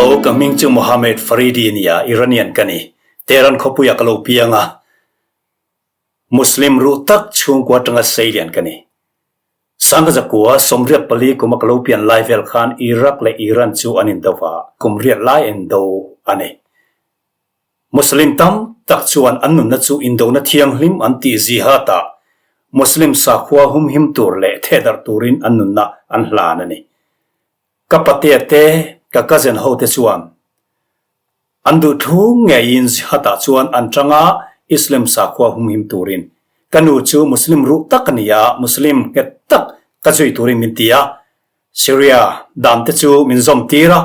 Hello, ka hming chu Mohammed Faridi a ni a, Iranian ka ni. Tehran khawpuiah ka lo piang a, Muslim ruh tak chhungkua atanga seilian ka ni. Sangha zakua 84 kuma ka lo pian lai vel khan Iraq leh Iran chu an indo va, kum riat lai a indo a ni. Muslim tam tak chuan an nunna chu indona thianghlim an tih jihad ah Muslim sakhua humhim tur leh thehdarh turin an nunna an hlan a ni. Ka patea te, ka cousin ho te chuan an duh thu ngeiin jihad ah chuan an tang a Islam sakhua humhim turin. Ka nu chu Muslim ruh tak a ni a, Muslim nghet tak ka zui turin min ti a, Syria dan te chu min zawm tir a,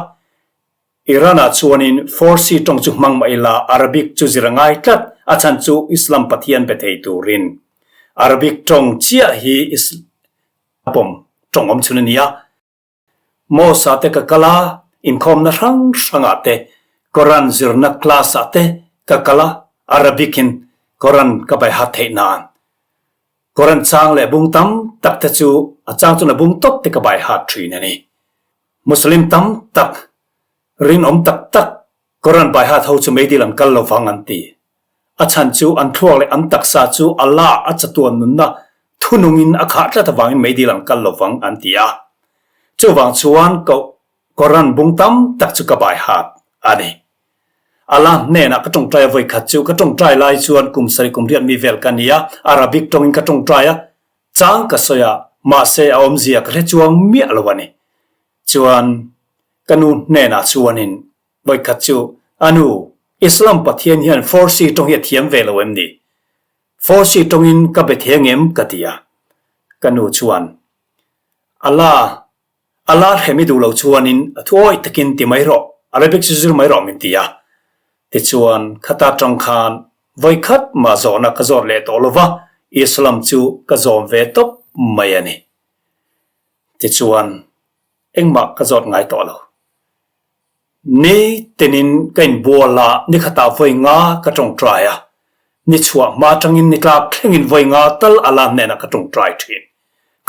Iran-ah chuanin Farsi tawng chu hmang mah ila Arabic chu zir a ngai tlat, a chhan chu Islam Pathian be thei turin Arabic tawng chiah hi Islam tawng awm chhun a ni a. Mosque-ah te ka kal a, inkhawmna hrang hrangah te, Koran zirna class-ah te ka kal a, Arabic-in Koran ka baihat theih nan. Koran chang leh bung tam tak te chu a chang chuan a bung tawp te ka baihat thin a ni. Muslim tam tak, rinawm tak tak Koran baihat ho chu meidil an kal lo vang an ti. A chhan chu an thluak leh an taksa chu Allah a chatuan nunna thunungin a khah tlat avangin meidil an kal lo vang an ti a. Chuvang chuan koh Koran bung tam tak chu ka baihat a ni. Allah hnenah ka tawngtai a vawikhat chu ka tawngtai lai chuan kum sarih kum riat mi vel ka ni a, Arabic tawngin ka tawngtai a, Chang ka sawi a, mahse a awmzia ka hre chuang miah lo a ni. Chuan ka nu hnenah chuanin vawikhat chu, A nu, Islam Pathian hian Farsi tawng hi a thiam ve lo em ni? Farsi tawngin ka be thei angem? ka ti a. Ka nu chuan, Allah, Allah hrem i duh lo chuanin a thu awih takin ti mai rawh, Arabic chu zir mai rawh min ti a. Tichuan, khata tang khan vawikhat mah zawhna ka zawt leh tawh lo va, Islam chu ka zawm ve tawp mai a ni. Tichuan, engmah ka zawt ngai tawh lo. Ni tinin ka inbual a, ni khatah vawi nga ka tawngtai a, ni chhuah hma atangin ni tlak thlengin vawi nga tal Allah hnenah ka tawngtai thin.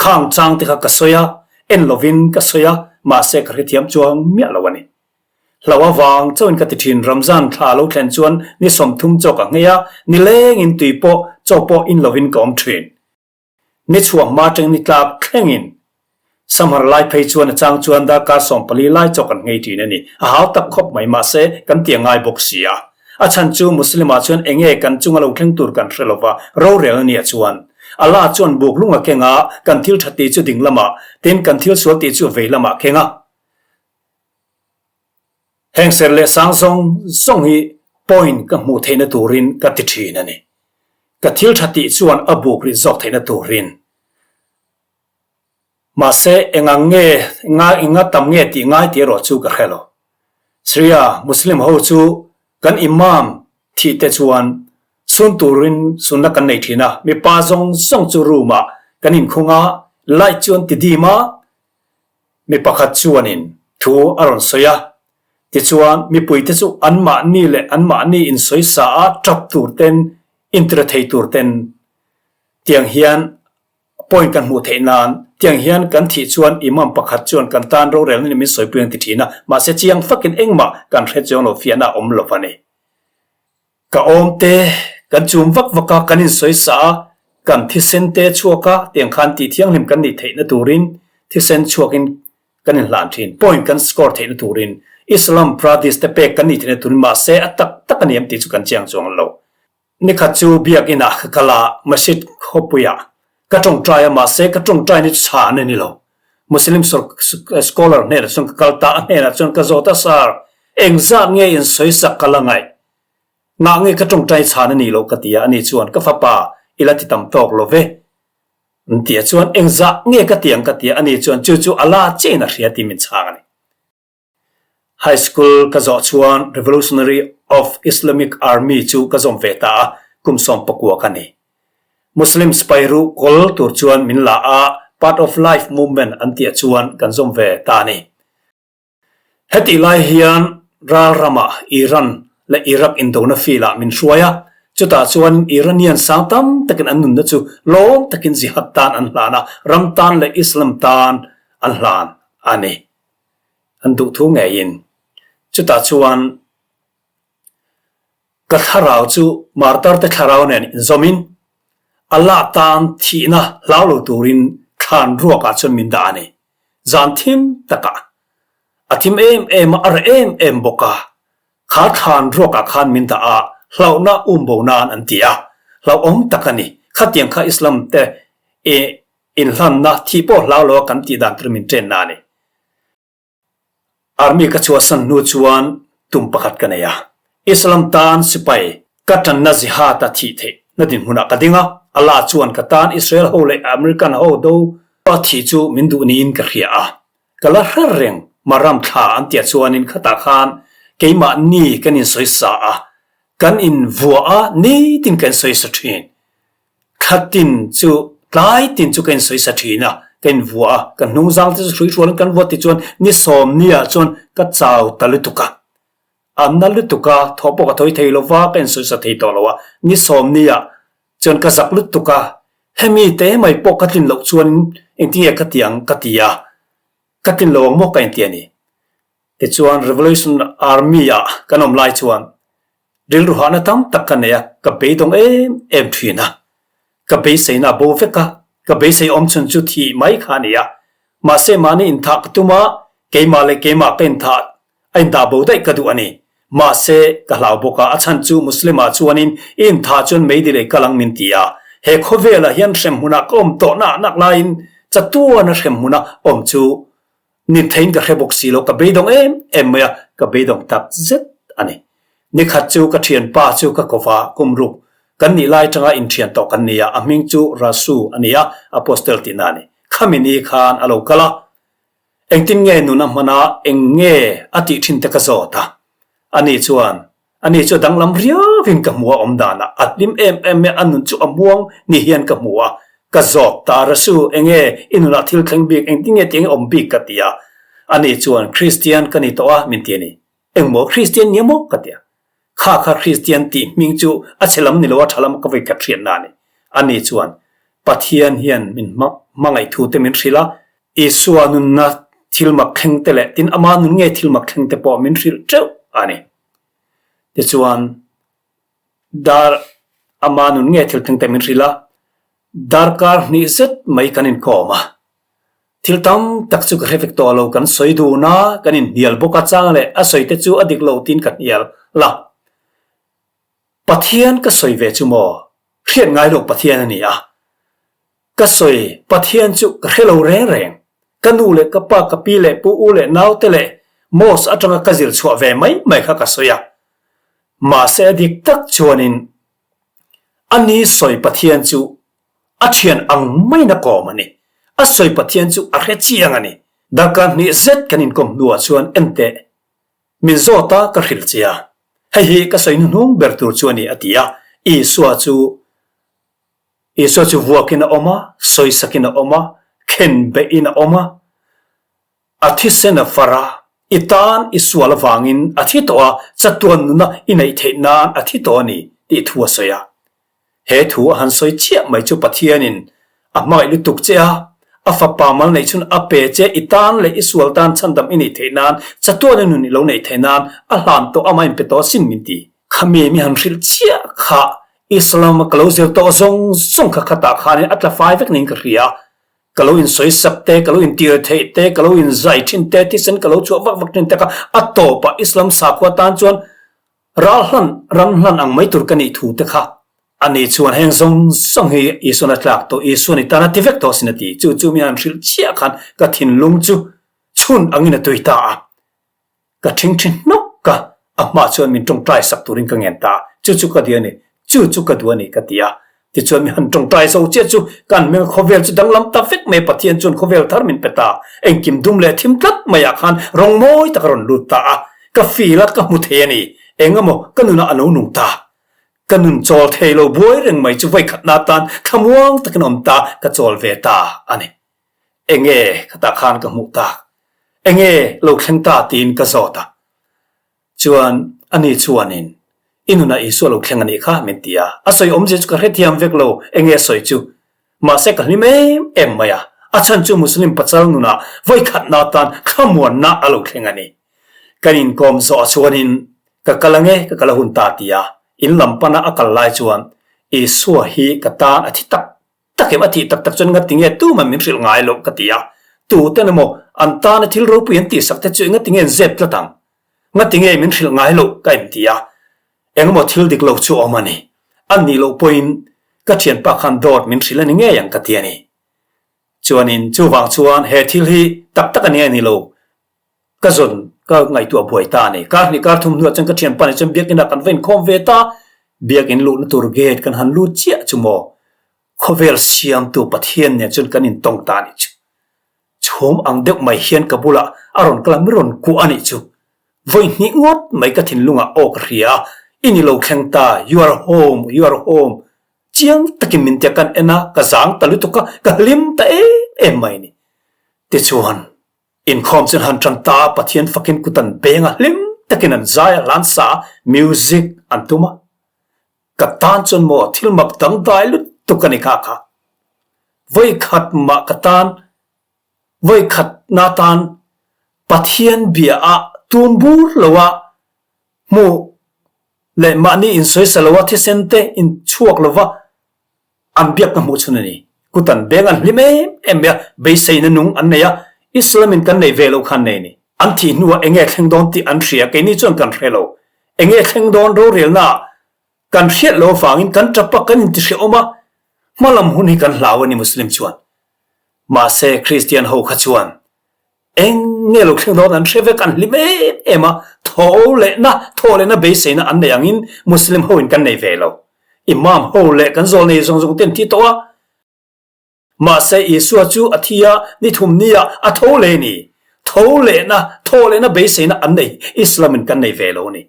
Khang chang te kha ka sawi a, en lovin ka sawi a, mahse ka hrethiam chuang miah lo a ni. Hlo avang chauhin ka ti thin, Ramzan thla a lo thlen chuan ni 30 chaw ka nghei a, ni lengin tui pawh chaw pawh in lovin ka awm thin. Ni chhuah hma atangin ni tlak thlengin Samhar lai phei chuan a chang chuan darkar 14 lai chaw kan nghei thin a ni. A hau tak khawp mai mahse kan ti a ngai bawk si a. A chhan chu Muslim ah chuan enge kan chunga lo thleng tur kan hre lova, rorel a nia chuan. Allah chuan buk lung a keng a, kan thil tha tih chu ding lamah, tin kan thil sual tih chu vei lamah a keng a. Heng ser leh sang zawng zawng hi point ka hmuh theihna turin ka ti thin a ni. Ka thil tha tih chuan a buk rih zawk theihna turin. Mahse, engang nge, enga enga tam nge tih ngai tih erawh chu ka hre lo. Syria Muslim ho chu kan Imam thih te chuan sun turin sunna kan nei thin a, mipa zawng zawng chu room ah kan inkhung a, light chu an ti dim a, Mi pakhat chuanin thu a rawn sawi a, tichuan mipuite chu anmahni leh anmahni insawi sa a tap tur ten, intre thei tur ten tiang hian point kan hmuh theih nan, tiang hian kan thih chuan imam pakhat chuan kan tan rorelna ni min sawipui ang ti thin a, mahse chiang fakin engmah kan hre chuang lo fiahna a awm lo a ni. Ka awm te, kan chum vak vak a, kan insawi sa a, kan thisen te chhuak a, tiang khan tih thianghlim kan nih theihna turin thisen chhuakin kan inhlan thin. Point kan score theihna turin Islam Pradis te pek kan nih theihna turin mahse a tak tak a ni em tih chu kan chiang chuang lo. Nikhat chu biakinah ka kal a, Masjid khawpuiah ka tawngtai a, mahse ka tawngtai ni chu chhan a ni lo. Muslim scholar hnenah chuan ka kal ta, a hnenah chuan ka zawt a, Sir, engzat nge insawi sak ka la ngaih? Ngah nge ka tawngtai chhan a nih loh ka ti a, ani chuan ka fapa i la ti tam tawk lo ve an ti a, chuan engzah nge ka ti ang ka ti a, ani chuan chu chu a la chiahin a hria tih min chhang a ni. High school ka zawh chuan Revolutionary of Islamic Army chu ka zawm ve ta a, kum 19 ka ni. Muslim sipai ruh kawl tur chuan min la a, Part of Life Movement an tih ah chuan kan zawm ve ta a ni. Hetih lai hian ral ramah Iran leh Iraq indona field-ah min hruai a, chutah chuan Iranian sang tam takin an nunna chu lawm takin jihad tan an hlan a, ram tan leh Islam tan an hlan a ni. An duh thu ngeiin. Chutah chuan ka thlarau chu martar te thlarau nen inzawmin Allah tan thihna hlau lo turin thlan ruakah chuan min dah a ni. Zan thim takah a thim em em a, a reh em em bawk a. Kha thlan ruakah khan min dah a, hlauhna umbo nan an ti a. Hlauhawm tak a ni. Khatiang kha Islam te inhlanna thih pawh hlau lo a kan tih dan tur min ṭenna a ni. Army ka chhuahsan hnu chuan tum pakhat ka nei a. Islam tan sipai ka ṭanna jihad a thih theih na dinhmunah ka ding a. Allah chuan ka tan Israel ho leh American ho do a thih chu min duh niin ka hria a. Ka la hre reng Maram thla an tia chuanin khatah khan keimahni kan insawisa a, kan invuah a, nitin ka insawisa ṭhin. Thla tin chu tlai tin chu ka insawisa thin a, ka invuah a, ka hnungzang te chu hrui hrualin kan vuah tichuan ni sawmnia chuan ka chau ta lutuk a, a na lutuk a, thawh pawh ka thawi thei lo va, ka insawisa thei tawh lo a, ni sawmnia chuan ka zak lutuk a, hemi te mai pawh ka tlin loh chuan engtinge ka ti ang ka ti a, ka tlin lo ang maw ka inti a ni. Tichuan Revolution Army ah kan awm lai chuan Rilru hahna tam tak ka nei a, ka beidawng em em thin a. Ka beiseina a bo vek a, ka beisei awm chhun chu thih mai kha a ni a. Mahse mahni inthah ka tum a, keimah leh keimah ka inthah a indah bo daih ka duh a ni. Mahse ka hlau bawk a, a chhan chu Muslim ah chuanin i inthah chuan meidi leh kal ang min ti a. He khawvelah hian hremhmunah ka awm tawh nak nak laiin chatuana hremhmuna awm chu Ni theiin ka hre bawk si lo, ka beidawng em em mai a, ka beidawng tak zet a ni. Nikhat chu ka thianpa chu ka kova kum ruk kan nih lai atanga inthian tawh kan ni a, a hming chu Rasu a ni a, Apostle tihna a ni. Khami ni khan a lo kal a, engtin nge nun a hman a, eng nge a tih thin te ka zawt a, ani chuan Ani chu a danglam riauin ka hmu a, awm danah a hlim em em mai a, a nun chu a muang ni hian ka hmu a, ka zawk ta Rasu, enge i nunah thil thleng bik, engtin nge tiang i awm bik ka ti a, ani chuan Kristian ka ni tawh a min ti a ni. Engmaw Kristian nia maw ka ti a, kha kha Kristian tih hming chu a chhe lam ni lo a tha lam ka vawi khat hriatna a ni. Ani chuan Pathian hian min hmangaih thu te min hrilh a, Isua nunna thil mak thleng te leh tin ama nun ngei thil mak thleng te pawh min hrilh teuh a ni. Tichuan, dar ama nun nge thil thleng te min hrilh a, darkar hnih zet mai kan inkawm a. Thil tam tak chu ka hre vek tawh lo, kan sawi dun a, kan inhnial bawk a, chang leh a sawi te chu a dik lo tiin ka hnial la. Pathian ka sawi ve chu maw? Hriat ngai lo Pathian a ni a. Ka sawi, Pathian chu ka hre lo reng reng. Ka nu leh ka pa, ka pi leh pu, u leh naute leh mosque atanga ka zir chhuah ve mai mai kha ka sawi a. Mahse a dik tak chuanin a ni sawi Pathian chu a thian ang maiin a kawm a ni. A sawi Pathian chu a hre chiang a ni. Darkar hnih zet kan inkawm hnuah chuan enteh min zawt a ka hrilh che a. Hei hi ka sawi hnuhnung ber tur chu a ni a ti a. Isua chu Isua chu vuakin a awm a, sawisakin a awm a, khenbehin a awm a, a thisen a far a, i tan i sual avangin a thi tawh a, chatuan nuna i neih theih nan a thi tawh a ni, tih thu a sawi a. He thu a han sawi chiah mai chu Pathianin a hmangaih lutuk che a, a fapa mal neih chhun a pe che, i tan leh i sual tan chhandam i neih theih nan, chatuana nun i lo neih theih nan a hlan tawh amah in pe tawh asin min ti. Khami mi han hrilh chiah kha Islam a ka lo zir tawh zawng zawng kha khatah khanin a tla fai vek niin ka hria. Ka lo insawi sak te, ka lo intir theih te, ka lo inzai thin te, thisen ka lo chhuah vak vak thin te kha a tawpah Islam sakhua tan chuan ral hlan, ram hlan ang mai tur ka nih thu te kha a ni chuan heng zawng zawng hi Isuan a tlak tawh, Isuan i tan a ti vek tawh asin a ti. Chu chu mi han hrilh chiah khan ka thinlung chu chhun angin a tui ta a. Ka ṭhingṭhi hnawk a, a hma chuan min ṭawngṭai sak turin ka ngen ta a, chu chu ka duh a ni, chu chu ka duh a ni ka ti a. Tichuan mi han ṭawngṭai zo chiah chu kan hmel khawvel chu danglam ta vek mai, Pathian chuan khawvel thar min pe ta, engkim dum leh thim tlat maiah khan rawng mawi tak a rawn lut ta a, ka feel a, ka hmu thei a ni, eng emaw ka nunah a lo nung ta. Ka nun chawl thei lo buai reng mai chu vawikhatna atan thlamuang takin a awm ta, ka chawl ve ta a ni. Enge khatah khan ka hmuh tak? Enge lo thleng ta tiin ka zawt a. Chuan ani chuanin, I nunah Isua lo thleng a nih kha min ti a. A sawi awmzia chu ka hrethiam vek lo, enge a sawi chu. Mahse ka hlim em em mai a. A chhan chu Muslim pachal nunah vawikhatna atan thlamuanna a lo thleng a ni. Kan inkawm zawh chuanin ka kal ange ka kal a hun ta ti a, in lam pana a kal lai chuan Isua hi ka tan a thi tak tak em a tih tak tak chuan ngati nge tuman min hrilh ngai loh ka ti a, tuten emaw an tana thil ropui an tihsak te chu engati nge an zep tlat ang? Ngati nge min hrilh ngai loh ka inti a, engemaw thil dik lo chu awm a ni. A nih loh pawhin ka thianpa khan dawt min hrilh a ni ngei ang ka ti a ni. Chuanin chuvang chuan he thil hi tak tak a ni a ni lo Ka zawn ka ngaihtuah buai ta a ni. Kar hnih kar thum hnuah chuan ka thianpa nih chuan biakinn ah kan va inkhawm ve ta. Biakinn luhna tur gate kan han lut chiah chu maw khawvel siamtu Pathian nen chuan kan intawng ta a nih chu. Chhum ang deuh mai hian ka bulah a rawn kal a, mi rawn kuah a nih chu. Vawi hnih ngawt mai ka thinlungah aw ka hria a, i ni lo thleng ta, you are home, you are home. Chiang takin min tia kan en a, ka zang ta lutuk a, ka hlim ta em em mai a ni. Tichuan. Inkhawm chu an han tan ta a, Pathian fakin kut an beng a, hlim takin an zai a, hlan sa a, music an tum a. Ka tan chuan maw thil mak dangdai lutuk a ni kha kha. Vawikhat mah ka tan, vawikhat na tan Pathian bia ah tun bur lo a hmuh leh mahni insawisa lo a thisen te inchhuak lo va An biak ka hmuh chhun a ni. Kut an beng an hlim em em mai a, beiseina nung an nei a, Islam in kan nei ve lo khan nei a ni. An thih hnuah eng nge thleng dawn tih an hria, keini chuan kan hre lo. Eng nge thleng dawn rorelnaah kan hriat lo avangin kan tap a, kan intihreawm a, hmalam hun hi kan hlau a ni Muslim chuan. Mahse Kristian ho kha chuan Eng nge lo thleng dawn an hre vek, an hlim em em a, tho lehna, thaw lehna beiseina an nei angin Muslim ho in kan nei ve lo. Imam ho leh kan zawl nei zawng zawng te an thi tawh a. Mahse Isua chu a thi a, ni thum ni ah a tho leh ni. Tho lehna, thaw lehna beiseina an nei hi Islam in kan nei ve lo a ni.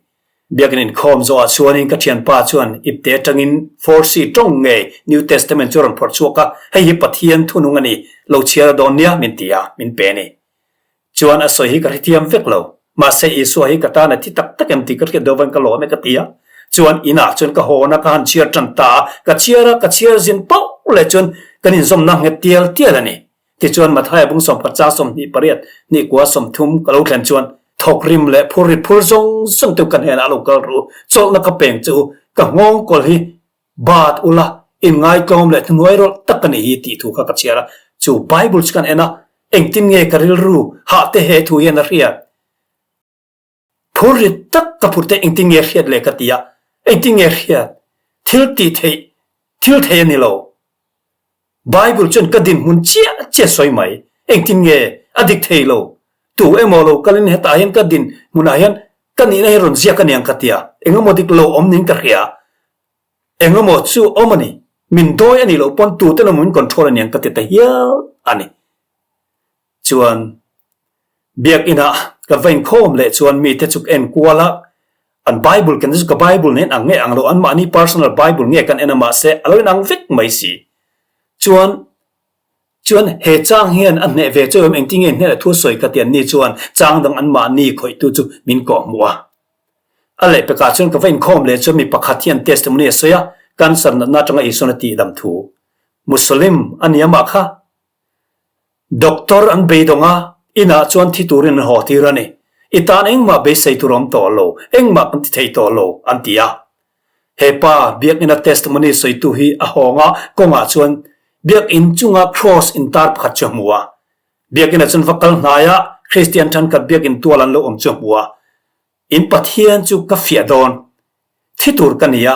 Biakin inkhawm zawhah chuanin ka thianpa chuan ipte atangin Forsi tawng nge New Testament chu a rawn phawrh chhuak a, hei hi Pathian thunung a ni, lo chhiar dawn nia min ti a, min pe a ni. Chuan a sawi hi ka hrethiam vek lo, mahse Isua hi ka tan a thi tak tak em tih ka hriat deuh vain ka lawm e ka ti a. Chuan inah chuan ka hawn a, ka han chhiar tan ta a, ka chhiar a, ka chhiar zin pauh leh chuan kan inzawmna nghet tial tial a ni. Tichuan Mathaia bung sawmkhat chang 28 hnih kua 30 ka lo thlen chuan thawkrim leh phur ri phur zawng zawng te ka hnenah a lo kal ru, chawlhna ka peng che u, ka nghawng kawl hi bat ula, inngaitlawm leh hnuai rawlh tak ka nih hi tih thu kha ka chhiar a. Chu Bible chu kan en a, engtin nge ka rilru hah te he thu hian a hriat? Phur ri tak ka phur te engtin nge hriat le ka ti a, engtin nge hriat? Thil tih theih, thil thei a ni lo. Bible chuan ka dinhmun chiah chiah sawi mai, engtin nge a dik thei lo? Tu emaw lo kalin hetah hian ka dinhmunah hian ka nihna hi rawn ziak a niang ka ti a, engemaw dik lo awm niin ka hria. Engemaw chu awm a ni, min dawi a nih loh pawn tuten emaw min control a niang ka ti ta hial a ni. Chuan Biakinah ka va inkhawm leh chuan mite chu ka en kual a, an Bible ken te chu ka Bible nen ang nge ang lo, anmahni personal Bible nge kan en a mahse a lo inang vek mai si. Chuan chuan he chang hian a hneh ve cheu em engtin nge hneh thu sawi ka ti anni chuan chang dang anmahni khawihtu chu min kawhhmuh a. A lehpekah chuan ka va inkhawm leh chuan mi pakhat hian testimony a sawi a, cancer natna atanga Isuan a tihdam thu. Muslim a ni amah kha. Doctor an beidawng a, inah chuan thi turin an haw tir a ni. I tan engmah beisei tur a awm tawh lo, engmah kan ti thei tawh lo, an ti a. He pa Biakina testimony sawitu hi a hawng a, kawngah chuan Biakin chunga cross intar pakhat chu a hmu a. Biakinah chuan va kal hnai a, Kristian thenkhat Biakin tual an lo awm chu a hmu a. In Pathian chu ka fiah dawn, thi tur ka ni a,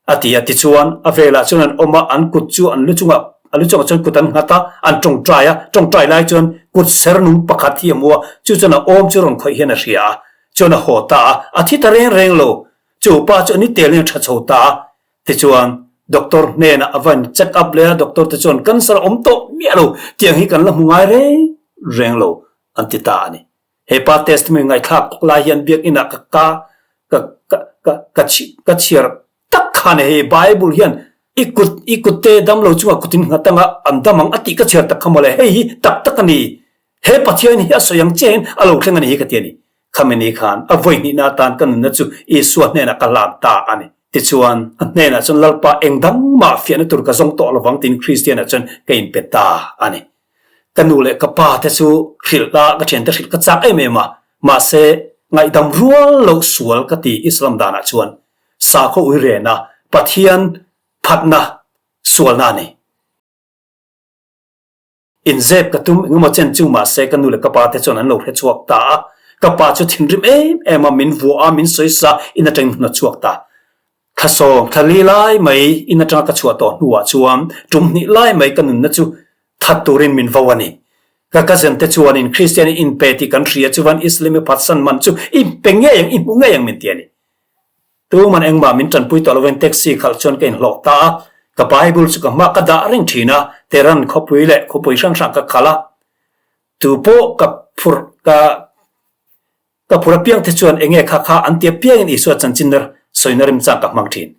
A ti a, tichuan a velah chuan an awm a, an kut chu an lu chungah, a lu chungah chuan kut an nghat a, an tawngtai a, tawngtai lai chuan kut ser nung pakhat hi a hmu a, chu chuan a awm chu rawn khawih hian a hria a, chuan a haw ta a, a thi ta reng reng lo, chu pa chu a ni telin a tha chho ta a, tichuan doctor hnenah a va in check up leh a, doctor te chuan cancer a awm tawh miah lo, tiang hi kan la hmu ngai reng reng lo an ti ta a ni. He pa testimony ngaihthlak lai hian biakinn ah ka ka ka ka ka ka ka chhiar tak khan hei Bible hian i kut i kut te dam lo chungah kutin nghat anga an dam ang a tih ka chhiar tak kha mawle hei hi tak tak a ni he Pathian hi a sawi ang chiah in a lo thleng a ni hi ka ti a ni khami ni khan a vawi hnihna atan ka nunna chu Isua hnenah ka hlan ta a ni tichuan a hnenah chuan Lalpa engdang mah fiahna tur ka zawng tawh lovang tiin Kristian ah chuan ka inpe ta a ni. Ka nu leh ka pa te chu hrilh a, ka thiante hrilh ka chak em em a, mahse Ngaihdam rual loh sual ka ti Islam danah chuan sakhaw uirena Pathian phatna sualna a ni. Inzep ka tum engemaw chen chu mahse ka nu leh ka pa te chuan an lo hre chhuak ta a, ka pa chu thinrim em em a, min vuah a, min sawi sa in atangin hmun a chhuak ta. Thla sawm, thla li lai mai in atanga ka chhuah tawh hnuah chuan tum hnih lai mai ka nunna chu that turin min vo a ni. Ka cousin te chuanin Kristian i inpe tih kan hria chuan Islam i phatsan man chu i pe ngei ang, i hmu ngei ang min ti a ni. Tuman engmah min tanpui tawh lovin taxi khalh chuan ka inhlawh ta a, ka Bible chu ka hma ka dah reng thin a, Tehran khawpui leh khawpui hrang hrang ka khalh a, tu pawh ka phurh ka ka phurh apiang te chuan enge kha kha an ti apiangin Isua chanchin sawina remchang ka hmang thin.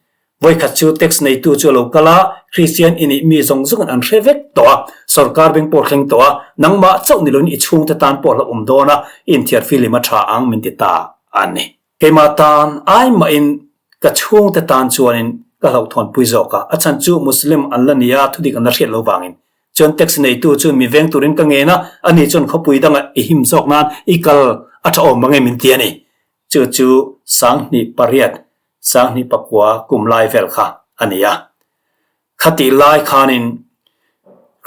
Vawikhat chu tax neitu chu a lo kal a, Kristian i nih mi zawng zawngin an hre vek tawh a, sorkar beng pawh thleng tawh a, nangmah chauh ni loin i chhungte tan pawh hlauhawm dawn a, i inthiarfihlim a tha ang min ti ta a ni. Keimah tan ai mahin ka chhungte tan chuanin ka hlauhthawnpui zawk a, a chhan chu Muslim an la ni a, thudik an la hriat lo vangin. Chuan taxi neitu chu mi veng turin ka ngen a, ani chuan khawpui dangah i him zawk nan i kal a tha awm mange min ti a ni. Chu chu 2008, 2009 kum lai vel kha a ni a. Khatih lai khanin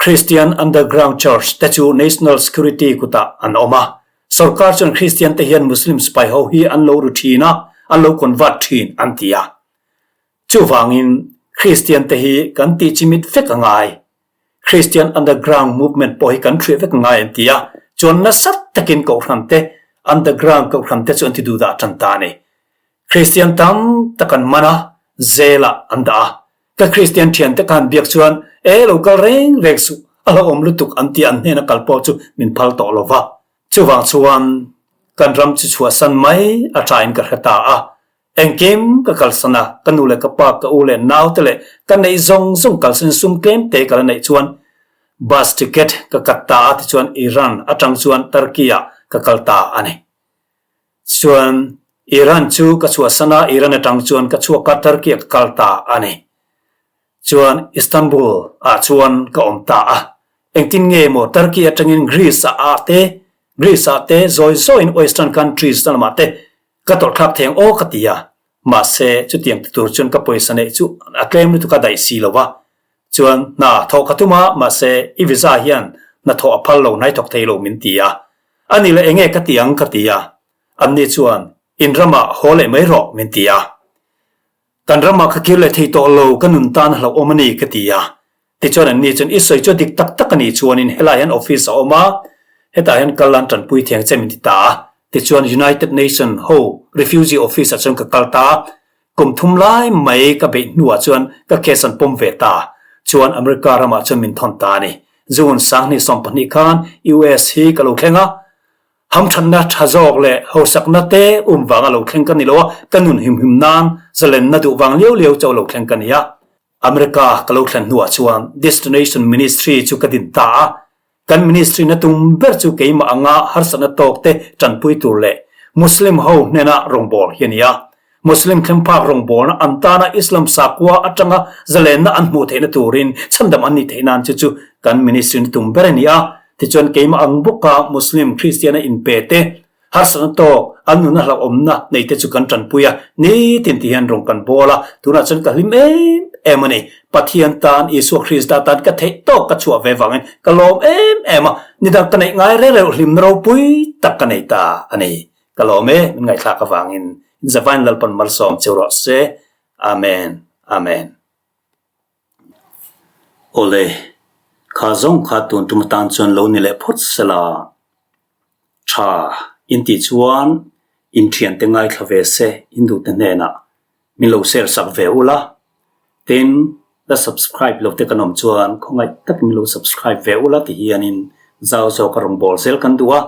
Christian Underground Church te chu National Security kutah an awm a. Sorkar chuan Christian te hian Muslim sipai ho hi an lo ru thin a, an lo convert thin an ti a. Chuvangin Christian te hi kan tih chimit vek a ngai. Christian Underground Movement pawh hi kan hriat vek a ngai an ti a. Chuan nasa takin Kohhran te, Underground Kohhran te chu an ti duhdah tan ta a ni. Kristian tam tak an man a, zelah an dah a. Ka Kristian thiante ka han biak chuan, E, lo kal reng reng suh, a hlauhawm lutuk an ti a, an hnena kal pawh chu min phal tawh lo va. Chuvang chuan kan ram chu chhuahsan mai a thain ka hre ta a. Engkim ka kalsan a, ka nu leh ka pa, ka u leh naute leh ka neih zawng zawng kalsan sum tlem te ka la neih chuan bus ticket ka cut ta a, tichuan Iran atang chuan Turkey-ah ka kal ta a ni. Chuan Iran chu ka chhuahsan a, Iran atang chuan ka chhuak a, Turkey ah ka kal ta a ni. Chuan Istanbul ah chuan ka awm ta a. Engtin nge maw Turkey atangin Greece ah ah te, Greece ah te zawi zawiin Western countries na lamah te ka tawlhthlak thei ang aw ka ti a. Mahse chutiang ti tur chuan ka pawisa neih chu a tlem lutuk a daih si lo va. Chuan hna thawh ka tum a, mahse i visa hian hna thawh a phal lo, hnai thawk thei lo min ti a. A ni le enge ka ti ang ka ti a, anni chuan in ramah haw leh mai rawh min ti a. Kan ramah ka kir leh thei tawh lo, ka nun tan a hlauhawm a ni ka ti a. Tichuan anni chuan i sawi chu a dik tak tak a nih chuanin helai hian office a awm a, hetah hian kal an tanpui thiang che min ti ta a. Tichuan United Nation ho refugee office ah chuan ka kal ta a, Kum thum lai mai ka beih hnuah chuan ka case an pawm ve ta. Chuan America ramah chuan min thawn ta a ni. June 2020 khan US hi ka lo thleng a. Hamthatna tha zawk leh hausakna te um vanga lo thleng ka ni lo a, ka nun himhim nan zalenna duh vang liau liau chauh lo thleng ka ni a. America ka lo thlen hnuah chuan Destination Ministry chu ka din ta a. Kan ministry na tum ber chu keimah anga harsatna tawk te tanpui tur leh Muslim ho hnena rawngbâwl hi a ni a. Muslim thlengphak rawngbâwlna an tana Islam sakhua atanga zalenna an hmuh theihna turin chhandam an nih theih nan chu chu kan ministry na tum ber a ni a. Tichuan keimah ang bawka Muslim Kristiana inpe te Harsatna tawk, an nuna hlauhawmna neite chu kan tanpui a, nitin ti hian rawng kan bawl a, tunah chuan ka hlim em em a ni. Pathian tan, Isua Krista tan ka theih tawk ka chhuah ve vangin ka lawm em em a, nidang ka neih ngai reng reng hlimna ropui tak ka nei ta a ni. Ka lawm e, min ngaihthlak avangin Zavain Lalpan malsawm cheu rawh se. Amen. Amen. Awle, kha zawng kha tun tum atan chuan lo ni leh phawt sela. Tha, in tih chuan in thiante ngaithla ve se in duhte hnenah min lo share sak ve ula, tin la subscribe lo te kan awm chuan khawngaih takin min lo subscribe ve ula ti hianin zau zawk a rawn bawl zel kan duh a,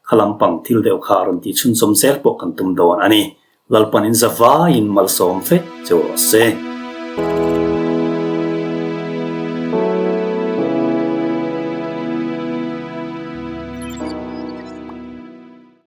kha lampang thil deuh kha a rawn tih chhunzawm zel pawh kan tum dawn a ni. Lalpan in zavaiin malsawm vek che rawh se.